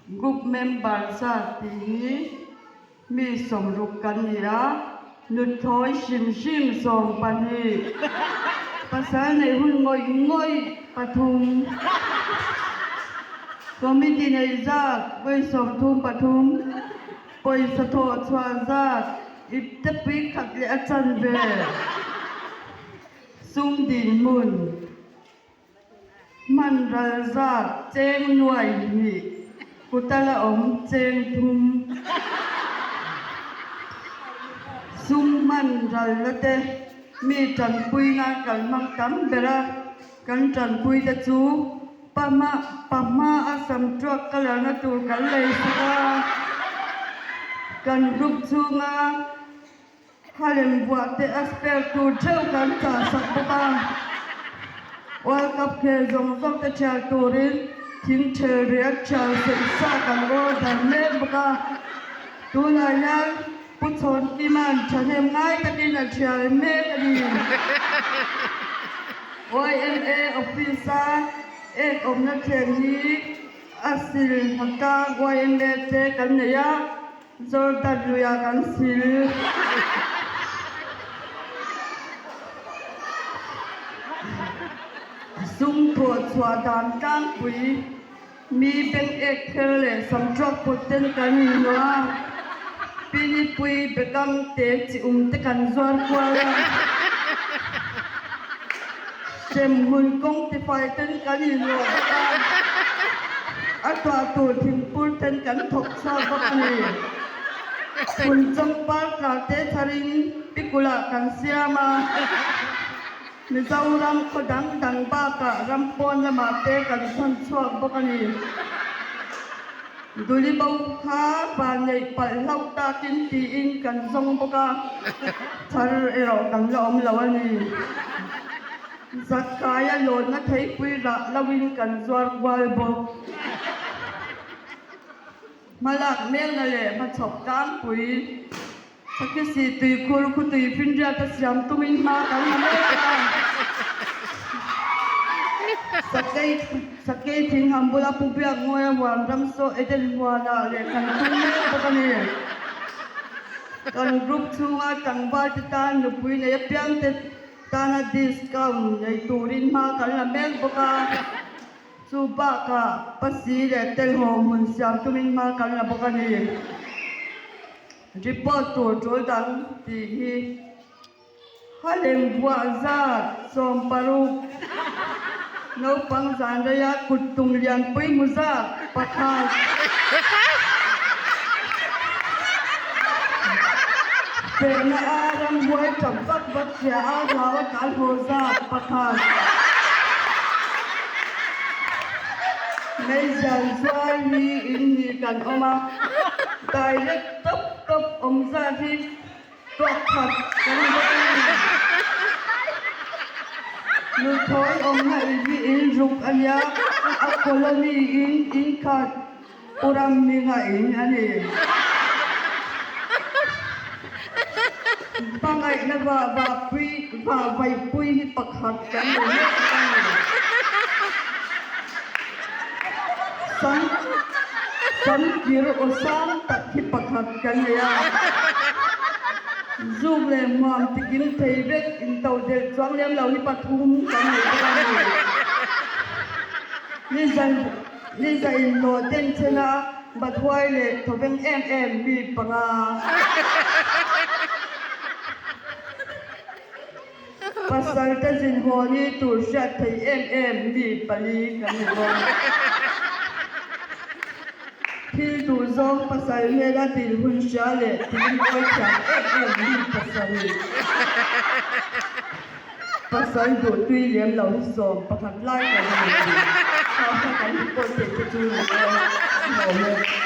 Group member zat tih hi mi 60 kan ni a, nuthlawi hrim hrim 12, pasal neih hun ngawih ngawih pathum, committee nei zat vawi 33, pawisa thawh chhuah zat ipte pui khat leh a chanve, sum dinhmun. Hman ral zat cheng nuai hnih kuta la awm cheng thum. Sum hman ral la te mi tanpui nan kan hmang tam ber a, kan tanpui te chu pahma pahma a sam tuak colour na tur kan lei sak a, kan group chhunga Khalem buah te a spare tur theuh kan chah sak bawk a, World Cup khel zawng zawng te thial turin thing thel riak thial saih sa kan order mek bawk a, tunah hian Pu Chhawnkima'n thahnem ngai takin a thial mek a ni. YMA office-a ek awmna thleng hi a sil hmata YMA te kan nei a. Jordan luiah kan sil. Sum thawh chhuah dan tlangpui mi beng ek kher leh sam truak put ten kan inhlawh a, Pinipui bekang te chi um te kan zuar kual a, hremhmun kawng tifai ten kan inhlawh bawk a, a tuah tur thingpur ten kan thawk chhuak bawk a ni. Phun chawngpar tlar te tharin pikulah kan siam a, Mizoram khaw dang dang bakah ram pawn lamah te kan thawn chhuak bawk a ni. Duli bo kha van neih palh hlauh takin tiin kan zawng bawk a, thar erawh kan la awm lo a ni. Zakkaia lawnna theipui rah loin kan zuar kual bawk. Hmalak melna leh hmachhawp tlangpui Sakisi tuikhur khutui finriat a siam tumin hma kan la mek a. Sakei Sakei thing ham bula Pu Biak Ngawia huan ram saw Eden huanah leh kan tum mek bawk a ni. Kan group chhunga tlangval te tan nupui nei apiang te tana discount nei turin hma kan la mek bawk a. Chu bakah pasi leh telhaw hmun siam tumin hma kan la bawk a ni. Report tur tul dang tih hi Halem buah zat 60, naupang zan reia kut tum lianpui hmu zat pakhat. Fehna a ramhuai tap vak vak hria a hlau a tlan haw zat pakhat. Meizial zuar hi in ni kan awm a, direct tawp tawp awm zat hi tuak khat kan ni bawk a ni. Nuthlawi awmna in hi in ruk a nia, a colony in in khat Pu Ramhminga in a ni. Hmangaihna vah vah pui vah vaipui hi pakhat kan ni mek a ni. Sam sam kir aw sang tak hi pakhat kan nei a. Zuk leh hmuam tikim thei vek into delh chuang lem lo hi pathum kan nei bawk a ni. Nizan Ni za inhlawh den chen a Bathuai leh thawveng em em mi panga. Pasal te zin haw ni tur hriat thei em em mi pali kan ni bawk. Thil duh zawng pasal hnena dil hun hria leh thil mawi thiam em em mi pasarih. Pasal duh tui lem lo hi 11 lai kan ni. Kha kha kan report theih te chu ni e, a hlawm e.